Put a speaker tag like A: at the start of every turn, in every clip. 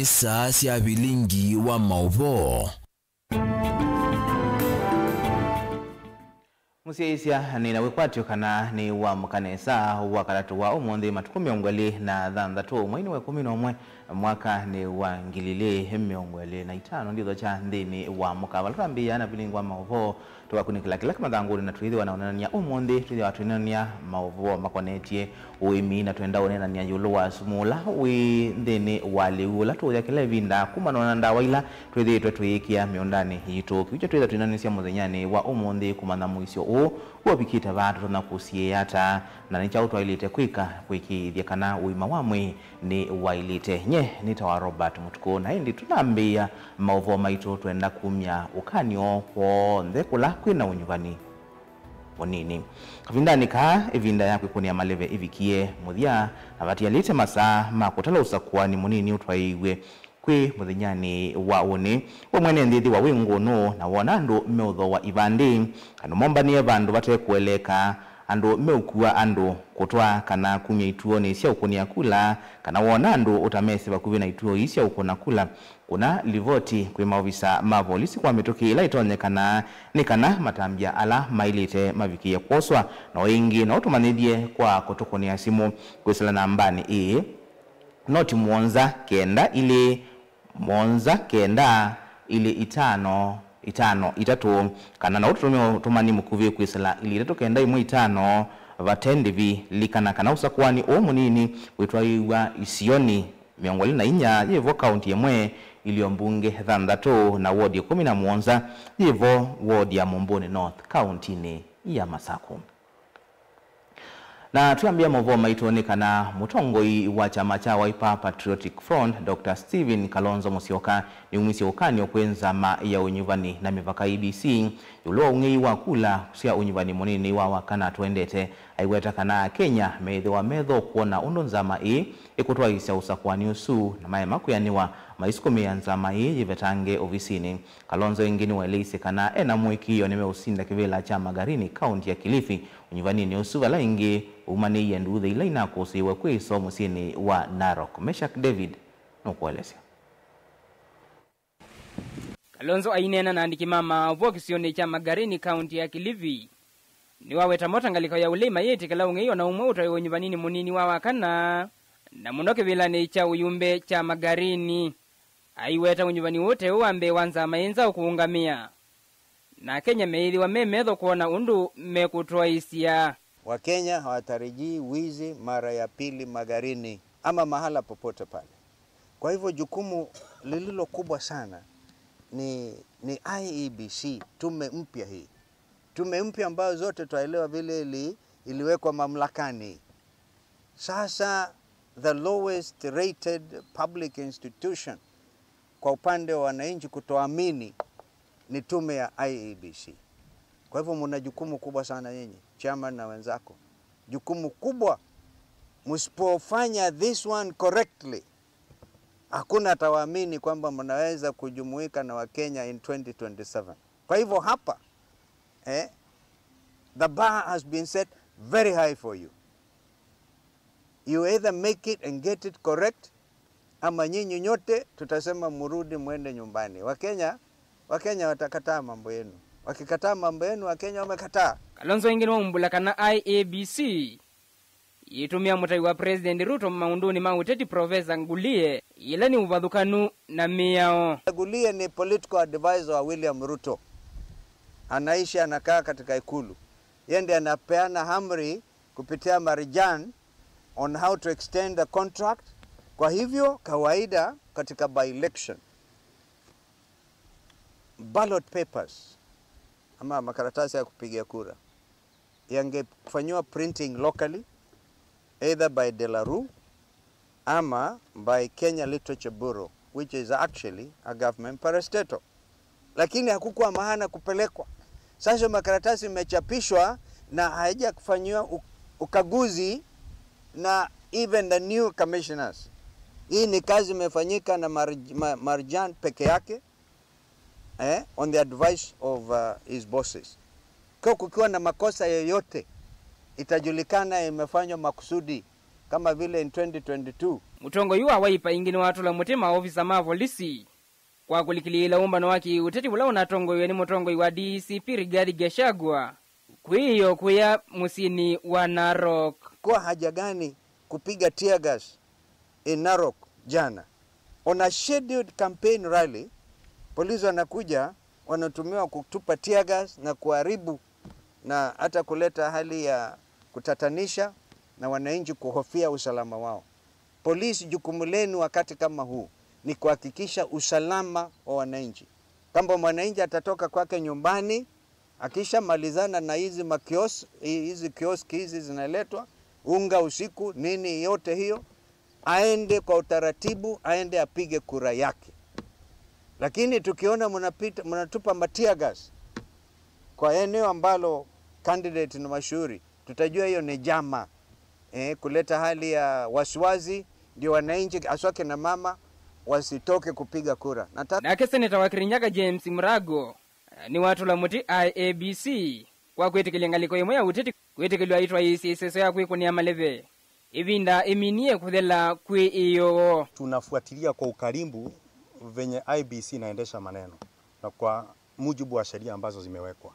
A: Ni saa sya vilingi wa mauvoo.
B: Musyaisya nina wikwatyo kana ni wa mukanesa wa karatu wa umuthi matuku 26 mwaini wa 11 mwaka ni wa ngilile 25 nditho cha nthini wa mukava twambia na vilingwa mauvoo tukakunikila kila kimathanguni na twithiwa na unenania umuthi twithiwa twinenania mauvoo makonetie uimi na twenda unenania yulu wa sumula wi nthini wa liu ula tuuthia kila ivinda kuma nona ndawa ila twithiitwe twiikia miundani yitu kiucho twitha twinanisia muthenyani wa umuthi kumanya mwisyo uu wopikite vandu tuna kusiata na nicha utwailite kwika kwikithia kana uima wa mwii ni wailite nye nitawa Robert Mutuku na indi tunambia mauvoo maitu twenda kumya ukanio kwonthe kula kwina unyuvani munini kavindani ka ivinda ya kwikunia maleve ivikie muthia na vatialite masaa ma kutala usakuani munini utwaiwe kwi muthenyani wa uni we mwene nthithi wa wingunu na wona andu meuthoa ivandi andu mombanie vandu vate kueleka andu meukua andu kutwa kana kumya ituoni sya ukunia kula kana wona andu utamesi vakuvi na ituo isya ukuna kula kuna livoti kwi maovisa ma polisi kwa mituki ila itonyekana ni kana matambia ala mailite mavikie kwoswa na wingi na utumanithie kwa kutukunia simu kwisila nambani ii noti 7 9 2 7 9 2 5 5 3 kana na utumia utumani mukuvi kwisela ili 3 9 1 5 vatendivi likana kana usakuani o munini witwaiwa isioni 24 yevo kaunti yemwe iliyo mbunge 6 na wodi 17 yevo wodi ya Mumbuni North kaunti ni ya Masaku. Na tuambia mauvoo maitu kana mutongoi wa chama cha Wiper Patriotic Front Dr. Stephen Kalonzo Musyoka ni umisi ukani okwenza ma ya unyuvani na mivaka IBC yulo ungei wa kula kusia unyuvani munini wa wakana tuendete aiweta kana Kenya meithe wa metho kuona undo nzama i ikutwa isa usakuani usu na maema kuyaniwa maisukumi ya nzama i jivetange ofisini. Kalonzo ingini waelise kana ena mwikio nimeusinda kivela cha Magarini kaunti ya Kilifi unyuvani ni usu wala ingi umani yenduze ila inakusiwe kwiso musini wa Narok. Meshak David nukuelesya.
C: Kalonzo ainena na andiki mama uvo kisione cha Magarini kaunti ya Kilifi. Ni waweta motangaliko ya ulima yeti kala ungeyo na umwe utayo unyuvanini munini wa wakana na munoke vilane cha uyumbe cha Magarini. Aiweta unyuvani wote uambe wanza maenza ukuungamia. Na Kenya meili wa memetho kuona undu mekutoa isia.
D: Wakenya hawatarajii wizi mara ya pili Magarini ama mahala popote pale. Kwa hivyo jukumu lililo kubwa sana ni IEBC, tume mpya hii. Tume mpya ambayo zote twaelewa vile iliwekwa mamlakani. Sasa the lowest rated public institution kwa upande wa wananchi kutoamini ni tume ya IEBC. Kwa hivyo mna jukumu kubwa sana nyinyi, chairman na wenzako. Jukumu kubwa, msipofanya this one correctly, hakuna atawaamini kwamba mnaweza kujumuika na Wakenya in 2027. Kwa hivyo hapa, the bar has been set very high for you. You either make it and get it correct, ama nyinyi nyote tutasema murudi mwende nyumbani. Wakenya watakataa mambo yenu. Wakikataa mambo yenu, Wakenya wamekataa.
C: Kalonzo ingine wa kana IEBC itumia mutai wa President Ruto maunduni mauteti Professor Ngulie ila ni uvadhukanu na miao.
D: Ngulie ni political advisor wa William Ruto. Anaishi anakaa katika ikulu. Yeye ndiye anapeana amri kupitia Marijan on how to extend the contract. Kwa hivyo kawaida katika by-election ballot papers ama makaratasi ya kupigia kura yangefanywa printing locally either by De La Rue ama by Kenya Literature Bureau, which is actually a government parastatal. Lakini hakukuwa maana kupelekwa. Sasa makaratasi imechapishwa na haija kufanywa ukaguzi na even the new commissioners. Hii ni kazi imefanyika na Marjan peke yake, on the advice of his bosses. Kwa kukiwa na makosa yoyote itajulikana imefanywa makusudi kama vile in 2022.
C: Mutongo yuwa waipa ingini watula mutima ofisa ma polisi kwa kulikilila umbano waki uteti ula unatongo ni mutongo wa DCP Rigathi Gachagua kwiyo kuya musini wa Narok.
D: Kwa haja gani kupiga tear gas in Narok jana? On a scheduled campaign rally, polisi wanakuja wanatumiwa kutupa tear gas na kuharibu na hata kuleta hali ya kutatanisha na wananchi kuhofia usalama wao. Polisi, jukumu lenu wakati kama huu ni kuhakikisha usalama wa wananchi. Kama mwananchi atatoka kwake nyumbani akishamalizana na hizi makiosk, hizi kioski hizi zinaletwa unga usiku nini yote hiyo, aende kwa utaratibu, aende apige kura yake. Lakini tukiona mnatupa tear gas kwa eneo ambalo candidate ni mashuhuri, tutajua hiyo ni jama kuleta hali ya wasiwasi, ndio wananchi aswake na mama wasitoke kupiga kura.
C: Nake seneta wa Kirinyaga James Murago ni watu la muti IEBC kwa kwetikilia ngaliko yemwe ya uteti kwetikilwa itwa isiseso ya kwikunia maleve ivinda iminie kuthela kwi iyo.
E: Tunafuatilia kwa ukaribu venye IEBC inaendesha maneno na kwa mujibu wa sheria ambazo zimewekwa.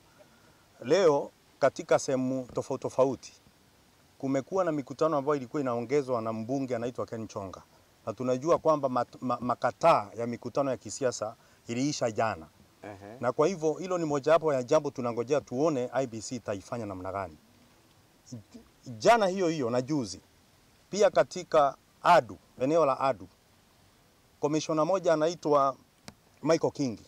E: Leo katika sehemu tofauti tofauti kumekuwa na mikutano ambayo ilikuwa inaongezwa na mbunge anaitwa Ken Chonga, na tunajua kwamba makataa ya mikutano ya kisiasa iliisha jana. Na kwa hivyo hilo ni mojawapo ya jambo tunangojea tuone IEBC itaifanya namna gani. Jana hiyo hiyo na juzi pia katika Adu, eneo la Adu, komishona moja anaitwa Michael King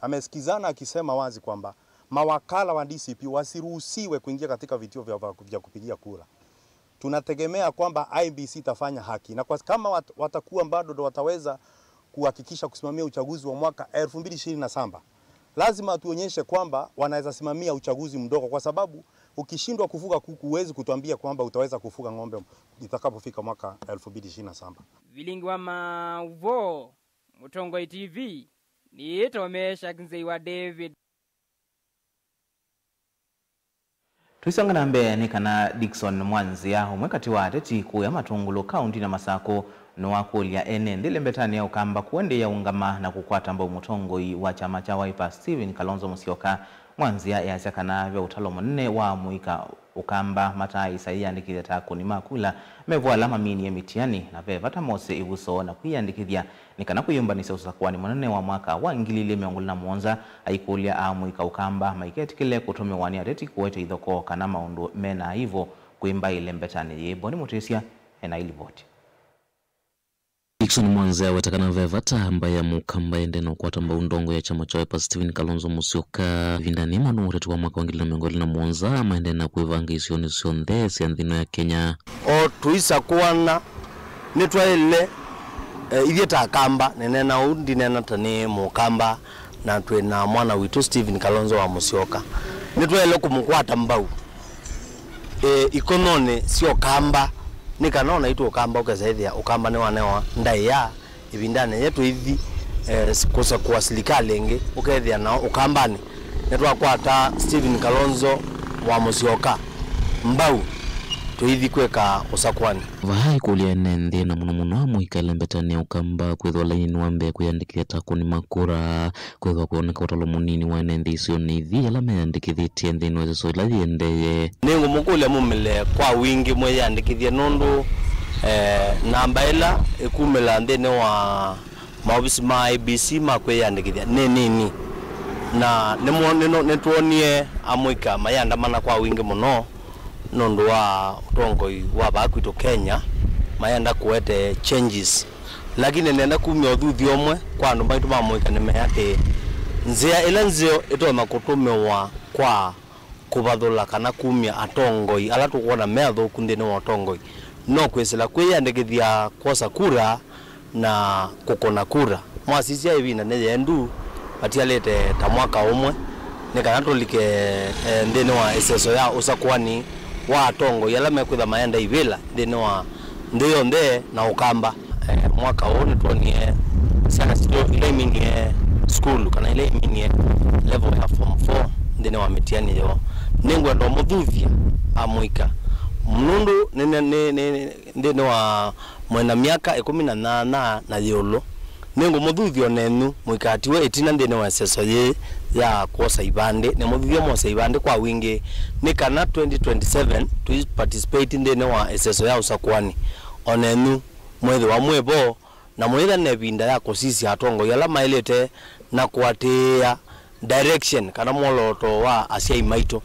E: amesikizana akisema wazi kwamba mawakala wa DCP wasiruhusiwe kuingia katika vituo vya kupigia kura. Tunategemea kwamba IEBC itafanya haki, na kwa kama watakuwa bado ndo wataweza kuhakikisha kusimamia uchaguzi wa mwaka 2027, lazima tuonyeshe kwamba wanaweza simamia uchaguzi mdogo, kwa sababu ukishindwa kufuga kuku huwezi kutuambia kwamba utaweza kufuga ng'ombe itakapofika mwaka 2027.
C: Vilingi wa Mavo, Mutongo TV, ni Tomesha Kinzeiwa David.
B: Tuisonga na mbe ni kana Dickson Mwanzia umwekati wa ateti kuya Matungulu kaunti na Masako nowakulya ene ndile mbetani ya ukamba kuende ya ungama na kukwata mba umutongoi wa chama cha Wiper Stephen Kalonzo Musyoka. Mwanzia ya kana vya utalo munne wa muika ukamba mata isaia andikithia takuni makula mevuala mamini ya mitiani na vevata mose ibuso na kuiandikithia nikana kuyumbanisa usakwani munene wa mwaka wa ngilile miongoli na muonza aikulia amuika ukamba maiketikile kutumiwani ateti kuwete ithoko kana maundu mena hivo kuimba ile mbetani yebo ni mutisia ena ilivoti.
F: Dickson Mwanzia wetakana vevata ambaye mukamba endeno kwa tamba undongo ya chama cha Wiper Stephen Kalonzo Musyoka vindani manu utetu wa mwaka wangili na miongoli na muonza maendena kuivanga isioni sionde siandhino ya Kenya.
G: O tuisa kuwana nitwaele ivyeta akamba nenena undi nena tani mukamba na tuena mwana witu Stephen Kalonzo wa Musyoka nitwaele kumukwata mbau ikonone sio kamba nikanona itu ukamba ukezaithia ukamba ni wanewa ndaiya ibindane yetu hivi kusa kuwasilika lenge ukethia nao ukambani netwakwata Stephen Kalonzo wa Musyoka mbau tuithi kweka usakwani
F: vahai kulia nende na muno muno muikale mbetani ukamba kwethwa laini wambe kuyandikia takuni makura kwethwa kuoneka utalo munini wa nende isio nithi ala meyandikithitie nthini wa icio ila thiendeye
G: ningu mukule mumile kwa wingi mweyandikithie nundu namba ila ikumila nthini wa maofisi ma IEBC ma kwiyandikithia ni nini na nituonie amwika mayandamana kwa wingi muno nundu wa utongoi wa bakwito Kenya mayenda kuete changes lakini nenda kumya uthuthi omwe kwa andu maitu mamwika ni meati nzia ila nzio itoma kutumiwa kwa kuvathula kana kumya atongoi ala tukwona me athuku nthini wa utongoi no kwisila kwiyandikithia kwosa kura na kukona kura mwasisia ivinda ni yendu atialite ta mwaka umwe ni kana tulike nthini wa iseso ya usakwani wa atongo yala mekwitha maenda ivila nthini wa nthi yonthe na ukamba mwaka huu nituonie sana sito ile iminie school kana ile iminie level ya form 4 nthini wa mitiani yo ningwenda muthuthia amwika Mnundu ni nthini wa mwena miaka 18 na yulu ningu muthuthio nenu mwikatiwe itina nthini wa seso yi ya kwosa ibandi ni muthuthio mwosa ibandi kwa wingi ni kana 2027 twi participate nthini wa eseso ya usakwani onenu mwethi wa mwebo na mwitha ne binda ya kusisia atongo yala mailite na kuatia direction kana mwoloto wa aciai maito.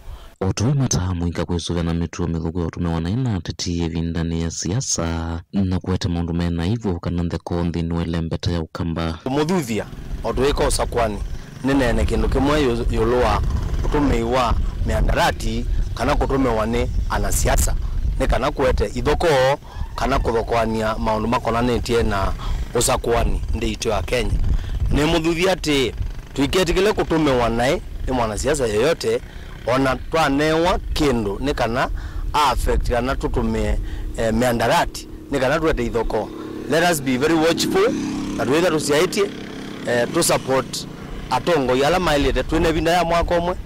F: Otowe mataa mwinga kwisuvya na mituo mithuku ya utumiwa na ina ateti ivindani ya siasa na kuete maundu mena hivyo kana ntheko nthini wa ile mbete ya ukamba.
G: Muthuthia otuwika usakwani ninene kindu kimwe yulu wa utumii wa miandarati kana kutumiwa ni anasiasa ni kana kuete ithoko kana kuthokoania maundu makonanitie na usakwani nthi itu ya Kenya. Ni muthuthia ati twiketikile kutumiwa nae ni mwanasiasa yoyote ona twanewa kindu ni kana affect kana tutumie miandarati ni kana tuete ithoko. Let us be very watchful na twitha tuciaitie tu support atongoi ala mailite twine vinda ya mwaka umwe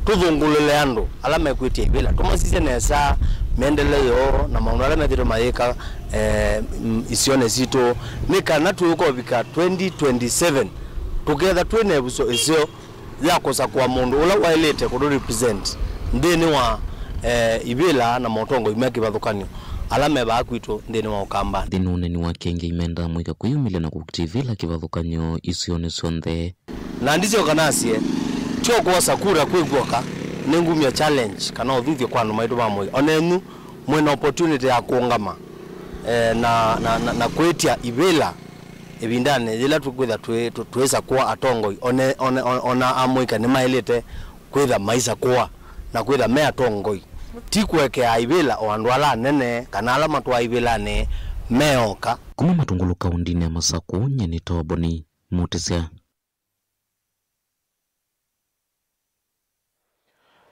G: tuthungulile andu ala mekwitia ivila tumasise nesa miendeleo na maundu ala methirwe mayika isione situ ni kana twikuvika 2027 tuketha twine ebuso isio ya kosa kwa mundu ula wailite kudu represent nthini wa ivila na motongo imwe kivathukanio ala meba kwitu nthini wa ukamba.
F: Nthini unene wa kenge imenda mwika kwiyumilia na kukutivila kivathukanio isione sionthe
G: na ndisio kanasie tio kwosa kura kwiguoka ni ngumia challenge kana uthuthio kwa andu maitu ba mwika onenu mwina opportunity ya kuungama na kwitia ivila ibindane yila tukwitha twesa kuwa atongoi ona amwika ni mailite kwitha maisa kuwa na kwitha me atongoi ti kuekea ivila o andu ala nene kana ala matwa ivilane meoka.
F: Kuma matungulu kaundini ya Masaku nyeni toboni mutisia.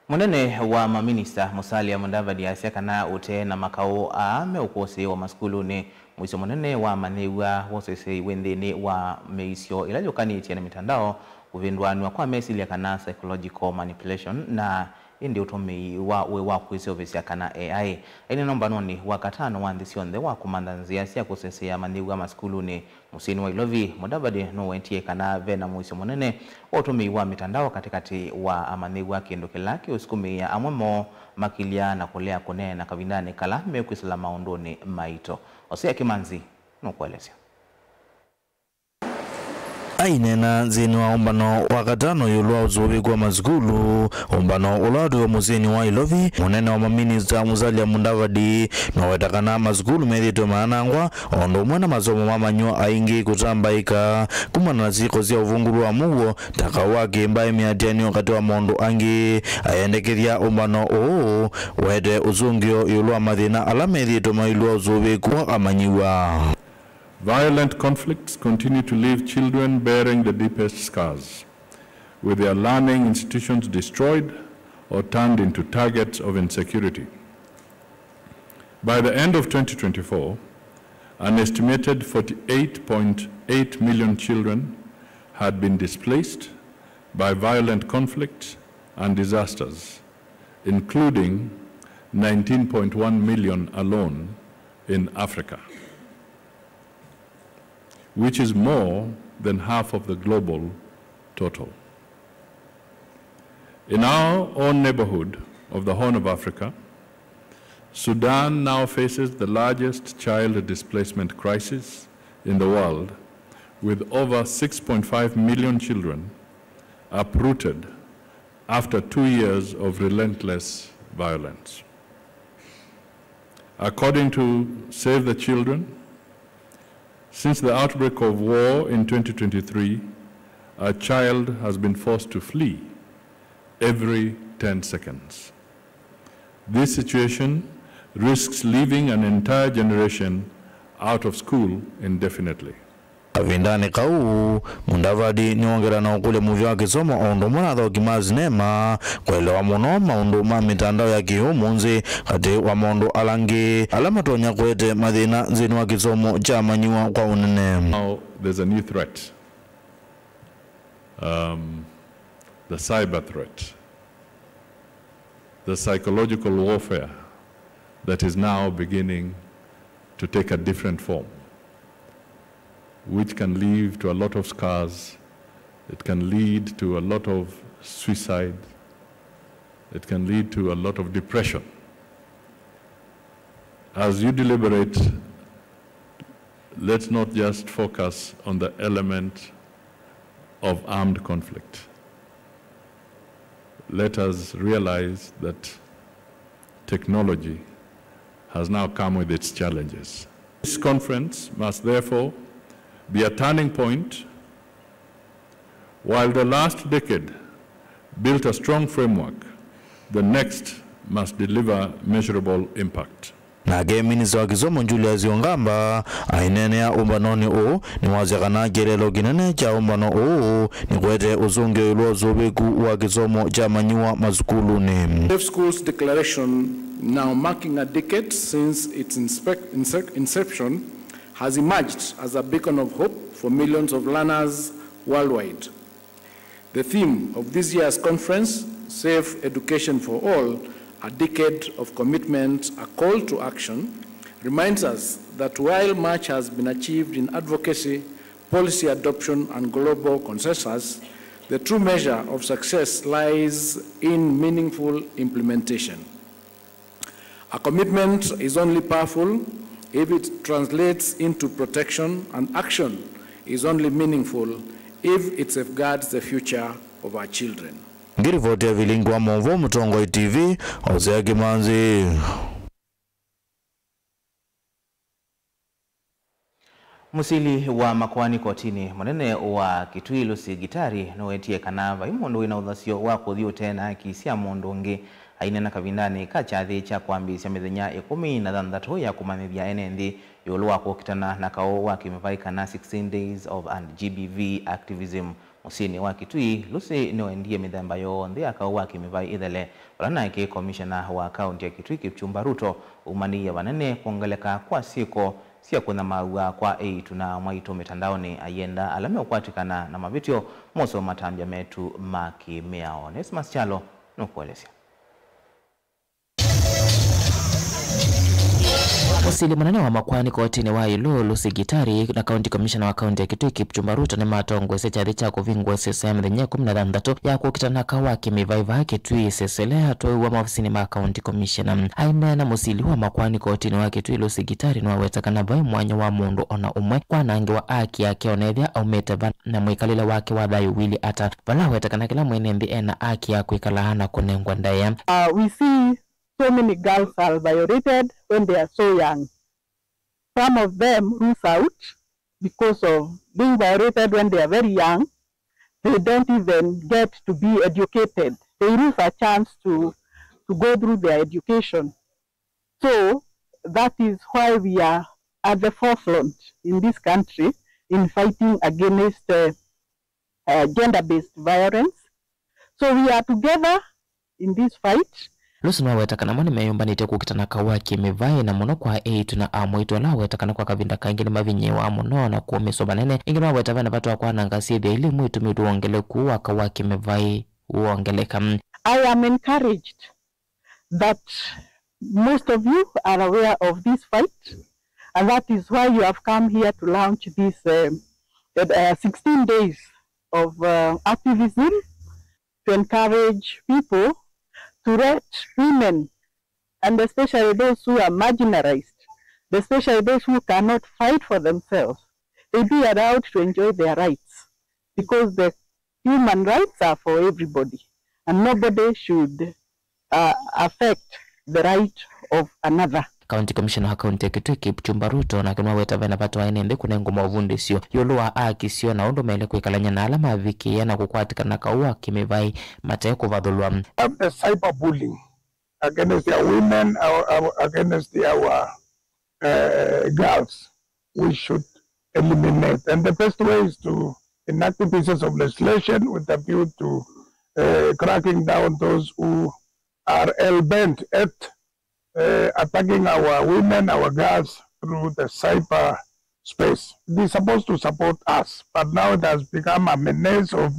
B: Munene wa maminista Musalia Mudavadi asia kana ute na makao ame ukosi wa maskulu ni mwiso munene wa manewa wosese wendene wa meisio ilajokani na mitandao kuvindwanwa kwa mesilia kana psychological manipulation na indi utumii wa uwe wa kuiseovesya kana AI. Aine nomba noni wakatano wa ndhisionde wa kumandanzia sia kusesea manewa maskulu ni musini wa Ilovi Mudavadi no wentie kana vena mwiso munene wa utumii wa mitandao katikati wa amanewa kindu kilaki usikumia amwemo makilia na kulea kune na kavindane kala mekwisala maondoni maito. Osea Kimanzi nukuelezea.
H: Ainena nzini wa umbano wakatano yulwa uzubi kwa mazgulu umbano uladu wa muzini wa Ilovi munene wa maminista Musalia Mudavadi na wetakana mazgulu methito maanangwa ondo mwana masomo mamanywa aingi kutambaika kumana ziko zia uvungulu wa mugo takawake mbae miatiani wakati wa mondo angi ayendekeria umbano oo wete uzungio yulwa mathina ala methito mailwa uzubi kwa amanyiwa.
I: Violent conflicts continue to leave children bearing the deepest scars, with their learning institutions destroyed or turned into targets of insecurity. By the end of 2024, an estimated 48.8 million children had been displaced by violent conflicts and disasters, including 19.1 million alone in Africa, which is more than half of the global total. In our own neighborhood of the Horn of Africa, Sudan now faces the largest child displacement crisis in the world, with over 6.5 million children uprooted after 2 years of relentless violence. According to Save the Children, since the outbreak of war in 2023, a child has been forced to flee every 10 seconds. This situation risks leaving an entire generation out of school indefinitely.
H: Avindani kau Mudavadi niongera na ukule muvyo wa kisomo ondo mwana dho kimazinema kuelewa muno maundu ma mitandao ya kiumunzi kati wa maundu alangi alama tonya kwete mathina nzini wa kisomo cha manyiwa kwa unene.
I: Now there's a new threat, the cyber threat, the psychological warfare that is now beginning to take a different form, which can lead to a lot of scars, it can lead to a lot of suicide, it can lead to a lot of depression. As you deliberate, let's not just focus on the element of armed conflict. Let us realize that technology has now come with its challenges. This conference must therefore be a turning point. While the last decade built a strong framework, the next must deliver measurable impact.
H: Nake minista wa kisomo Julius Ongamba ainenea umbanoni uu ni wazekana kelelo kinene cha umbano uu ni kwete usungio ilo zubiku wa kisomo cha manyiwa masukuluni.
J: Safe Schools Declaration, now marking a decade since its inception, has emerged as a beacon of hope for millions of learners worldwide. The theme of this year's conference, Safe Education for All, a decade of commitment, a call to action, reminds us that while much has been achieved in advocacy, policy adoption, and global consensus, the true measure of success lies in meaningful implementation. A commitment is only powerful if it translates into protection, and action is only meaningful if it safeguards the future of our children.
H: Ngiripoti ya Vilingwa Movo, Mutongoi TV, Hosea Kimanzi.
B: Musili wa makwani kotini munene wa Kitui Lucy Gitari nowetie kana vai mundu wina uthasio wa kuthi tena kisia mundu ungi ainena kavindani kachathi cha kwambisya mithenya 16 ya kumamithia ene nthi yulu wa kukitana na kao wa kimivai kana 16 days of and GBV activism. Musini wa Kitui Lucy niwendie mithemba yonthe akau wa kimivai ithele vala nake commissioner wa kaunti ya Kitui Kipchumba Ruto umania vanene kuongeleka kwa siko sia kuna maua kwa eitu na mwaitu mitandaoni ayenda alame ukwatikana na mavitio moso matambya metu maki meao. Nesmas Chalo nukuelezea.
F: Musili munene wa makwani kotini wa Ilu Lucy Gitari na county commissioner wa kaunti ya Kitui Kipchumba Ruto ni matongwese chathi cha kuvingwa sesea mithenya 16 ya kukitana kawa kimivaiva Kitui sesele hatoiwa maofisini ma county commissioner. Ainena musili wa makwani kotini wa Kitui Lucy Gitari ni wawetakana vai mwanya wa mundu ona umwe kwa nangi wa aki yake onethia aumeteva na mwikalile wake wa thayu wili ata vala wetakana kila mwene nthi ena aki ya kwikala na kunengwa ndaya.
K: We see so many girls are violated when they are so young. Some of them lose out because of being violated when they are very young. They don't even get to be educated. They lose a chance to go through their education. So that is why we are at the forefront in this country in fighting against gender-based violence. So we are together in this fight.
F: Lucy niwawetakana moni meyumbanite kukitana kawa kimivai na muno kwa eitu na amwitu ala wetakana kwa kavinda kaingi ni mavinyewa muno na kuomiso banene ingi niwaweta vana vatu wa kwa nangasi thia ili mwitu mitu uongele kuwa kawa kimivai uongeleka.
K: I am encouraged that most of you are aware of this fight, and that is why you have come here to launch this 16 days of activism to encourage people to let women, and especially those who are marginalized, especially those who cannot fight for themselves, they be allowed to enjoy their rights, because the human rights are for everybody, and nobody should affect the right of another.
F: County Commissioner wa kaunti ya Kitui Kipchumba Ruto na kinwaweta vena vatu wa ene nthi kunengwa mauvundisyo yulu wa aki sio na undu mele kwikalanya na alama vikia na kukwatikana kauwa kimivai mate kuvathulwa.
L: Have the cyberbullying against their women or against our girls, we should eliminate. And the best way is to enact pieces of legislation with a view to cracking down those who are hell-bent at attacking our women, our girls through the cyber space. They're supposed to support us, but now it has become a menace of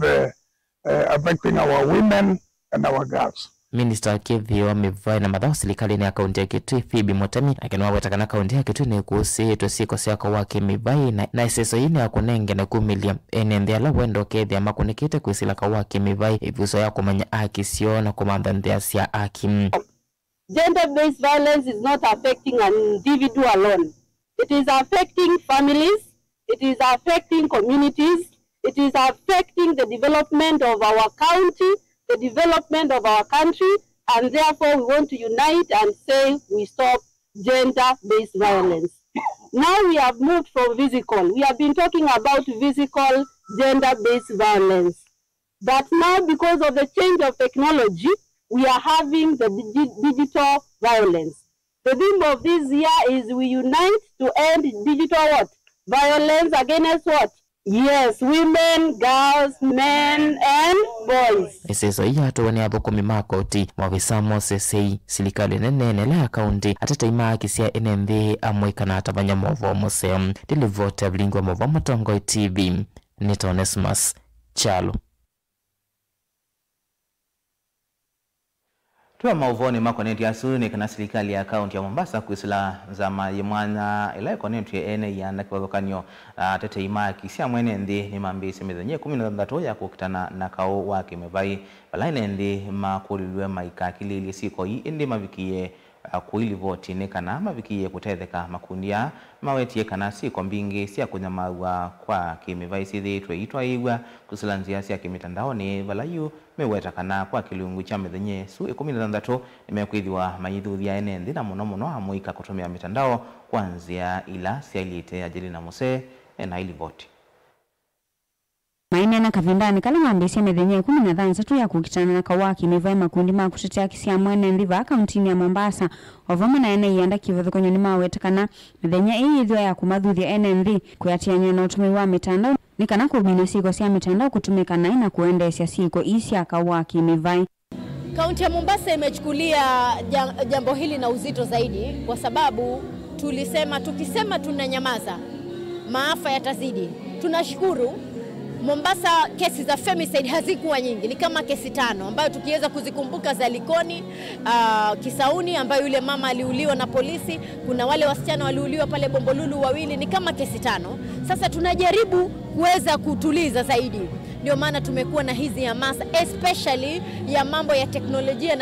L: affecting our women and our girls.
M: Minister Kithio Mivai na mathao silikalini ya kaunti ya Kitui Phoebe Mutemi akinwaweta kaunti ya Kitui nikuusitwe siko syako wake mivai na iseso yini ya kunenge na kumilia ene nthi ala wendo kethia makunikite kwisila ka wake mivai ivuso ya kumanya aki sio na kumantha nthia sya aki.
N: Gender-based violence is not affecting an individual alone. It is affecting families, it is affecting communities, it is affecting the development of our county, the development of our country, and therefore we want to unite and say we stop gender-based violence. Now we have moved from physical. We have been talking about physical gender-based violence. But now, because of the change of technology, we are having the digital violence. The theme of this year is we unite to end digital what? Violence against what? Yes, women, girls, men and boys.
M: Iseso iya atuwa ni athukumi ma koti mawisa mose silikali nene nele ya kaunti atete ima akisia ene nthi amwe kana atavanya movo mose. Dilivote blingwa movo Mutongoi TV. Nita Onesmus Chalo.
B: Tuwa mauvoni makoneti asu ni kana serikali ya kaunti ya Mombasa kuisila nzama yemwana ila koneti ene ya nakiwazokanyo tete ima kisia mwene ndi ni mambi semezanye 16 ya kukutana na kao wake mevai balaine ndi makulilwe maika kilili siko hii ndi mavikie kuilivoti ni kana mavikie kutetheka makundia mawetie kana siko mbingi siya kunyamawa kwa kimevai sithi tweitwa igwa kusilanzia siya kimitandaoni valayu meweta kana kwa kilungu cha mithenye su 16 nimekwithiwa mayithuthia ene nthi na muno muno amuika kutumia mitandao kuanzia ila siailite Angelina Mose na ilivoti.
O: Mainena kavindani kala mambisi methenya 16 ya kukitana na kawaki mivai makundi ma kutetea kisia mwene ndiva kaunti ya Mombasa ovama na ene ianda kivathukanyo ni mawetekana methenya ii ithwa ya kumathuthia ene nthi kuyatianya na utumi wa mitandao ni kana kumina siko sia mitandao kutumika na ina kuendesha siko isi ya kawaki mivai.
P: Kaunti ya Mombasa imechukulia jambo hili na uzito zaidi kwa sababu tulisema tukisema tunanyamaza maafa yatazidi. Tunashukuru Mombasa kesi za femicide hazikuwa nyingi, ni kama kesi 5 ambayo tukiweza kuzikumbuka za Likoni, Kisauni ambayo yule mama aliuliwa na polisi, kuna wale wasichana waliuliwa pale Bombolulu wawili, ni kama kesi 5. Sasa tunajaribu kuweza kutuliza zaidi. Ndio maana tumekuwa na hizi hamasa especially ya mambo ya teknolojia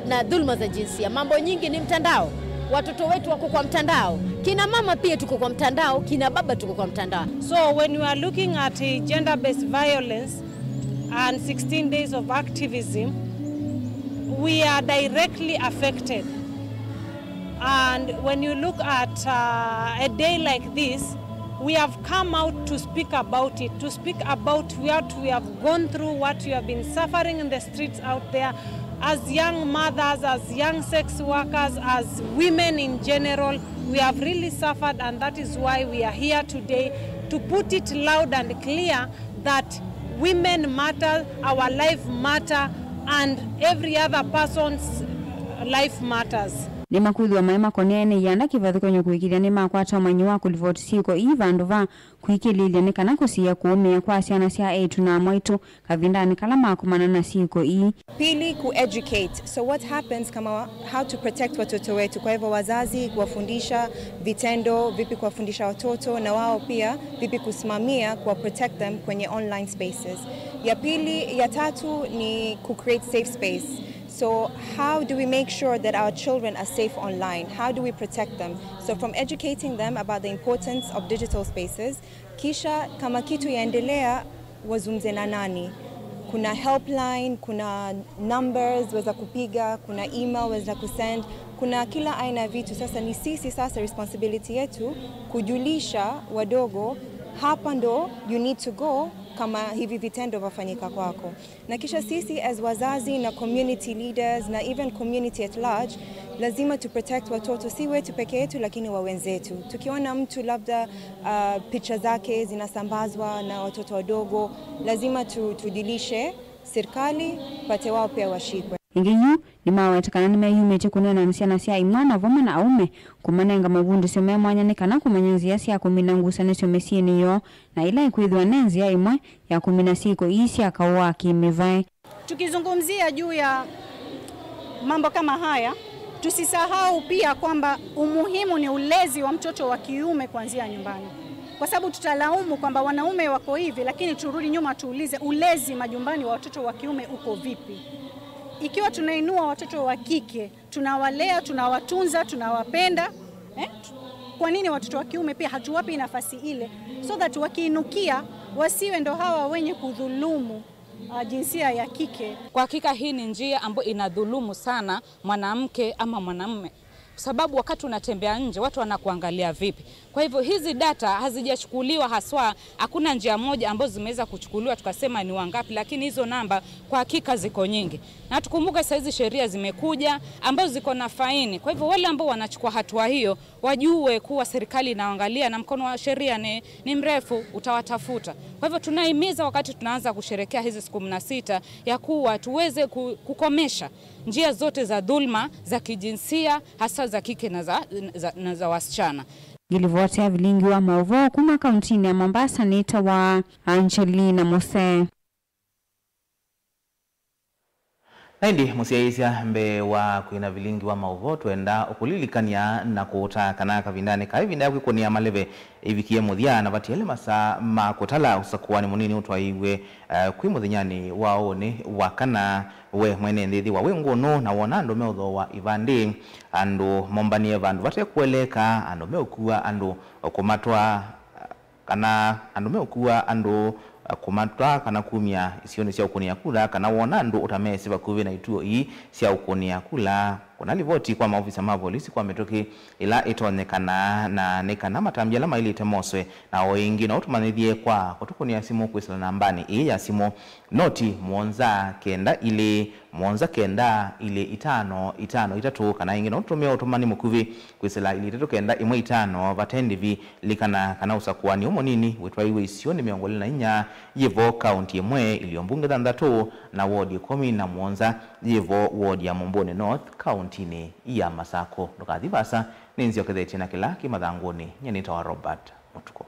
P: na dhulma za jinsia. Mambo nyingi ni mtandao. Watoto wetu wako kwa mtandao. Kina mama pia tuko kwa mtandao, kina baba tuko kwa mtandao.
Q: So when we are looking at gender-based violence and 16 days of activism, we are directly affected. And when you look at a day like this, we have come out to speak about it, to speak about what we have gone through, what we have been suffering in the streets out there, as young mothers, as young sex workers, as women in general. We have really suffered, and that is why we are here today to put it loud and clear that women matter, our life matter, and every other person's life matters.
O: Ni makuthwa maema konene yanda kivathukanyo kuikiria ni makwata umanyi wa kulivoti siko ivandu va kuikililia ni kana kusiya kuumia kwa syana sya eitu na mwaitu kavindani kala makumana na siko ii.
R: Pili, ku-educate. So what happens kama how to protect watoto wetu. Kwa hivyo wazazi kuwafundisha vitendo, vipi kuwafundisha watoto na wao pia vipi kusimamia kuwa protect them kwenye online spaces. Ya pili, ya tatu ni ku-create safe space. So how do we make sure that our children are safe online? How do we protect them? So from educating them about the importance of digital spaces, kisha kama kitu yaendelea wazungumze na nani? Kuna helpline, kuna numbers weza kupiga, kuna email weza kusend, kuna kila aina ya vitu. Sasa ni sisi sasa responsibility yetu kujulisha wadogo hapa ndo you need to go kama hivi vitendo vafanyika kwako. Na kisha sisi as wazazi na community leaders na even community at large lazima to protect watoto, si wetu peke yetu lakini wa wenzetu. Tukiona mtu labda picha zake zinasambazwa na watoto wadogo, lazima tujulishe serikali pate wao pia washikwe.
O: Ingiyu ni mawetekana ni meyumite kunena nsyana sya imwana vamwe na aume kumanenga mavundisyo me mwanya ni kana kumanya nzia sya kumina ngusanisyo misyini yoo na ila ikwithwa ne nzia imwe ya kumina siko ii sya kau wa kimivai.
S: Tukizungumzia juu ya mambo kama haya, tusisahau pia kwamba umuhimu ni ulezi wa mtoto wa kiume kuanzia nyumbani. Kwa sababu tutalaumu kwamba wanaume wako hivi, lakini turudi nyuma tuulize ulezi majumbani wa watoto wa kiume uko vipi? Ikiwa tunainua watoto wa kike, tunawalea, tunawatunza, tunawapenda, Kwa nini watoto wa kiume pia hatuwapi nafasi ile, so that wakiinukia wasiwe ndo hawa wenye kudhulumu jinsia ya kike?
T: Kwa hakika hii ni njia ambayo inadhulumu sana mwanamke ama mwanamume, sababu wakati unatembea nje watu wanakuangalia vipi. Kwa hivyo hizi data hazijachukuliwa haswa, hakuna njia moja ambazo zimeweza kuchukuliwa tukasema ni wangapi, lakini hizo namba kwa hakika ziko nyingi. Na tukumbuke sasa hizi sheria zimekuja ambazo ziko na faini. Kwa hivyo wale ambao wanachukua hatua hiyo wajue kuwa serikali inaangalia na mkono wa sheria ni mrefu, utawatafuta. Kwa hivyo tunahimiza wakati tunaanza kusherehekea hizi siku 16 ya kuwa tuweze kukomesha njia zote za dhulma za kijinsia, hasa za kike na za wasichana.
O: Gilivotea vilingi wa maovo kuma kaunti ya Mombasa nita wa Angelina Mose.
B: Naindi musiaisya mbe wa kuina vilingi wa maovo tuenda ukulilikania na kuta kana kavindane kaivinda kwikunia maleve ivikie muthia na vatiele masa makutala usakuwa ni munini utwaiwe kwi muthinyani waone wakana we mwene nthithi wa winguno na wona andu meuthoa ivandi andu mombanie vandu vate kueleka andu meukua andu kumatwa kana andu meukua andu kumatwa kana kumia isioni sia ukunia kula kana wona andu utamesi vakuvi na ituo ii sia ukunia kula kuna livoti kwa maofisa ma polisi kwa mituki ila itonekana na nekana matambia lama ili itemoswe na oingi na utumanithie kwa kutukunia simu kwisala nambani ii ya simu noti 9 9 2 9 2 5 5 3 kana ingi na utumia utumani mukuvi kwisala ili 3 9 1 5 vatendi vi likana kana usakuwa ni umo nini wetwaiwe isioni 24 yivo kaunti imwe iliyombunge 6 na wodi 17 yivo wodi ya Mumbuni North kaunti ya Masako. Ndukathivasa ninzio kithetye na kila kimathanguni nyenita wa Robert Mutuko.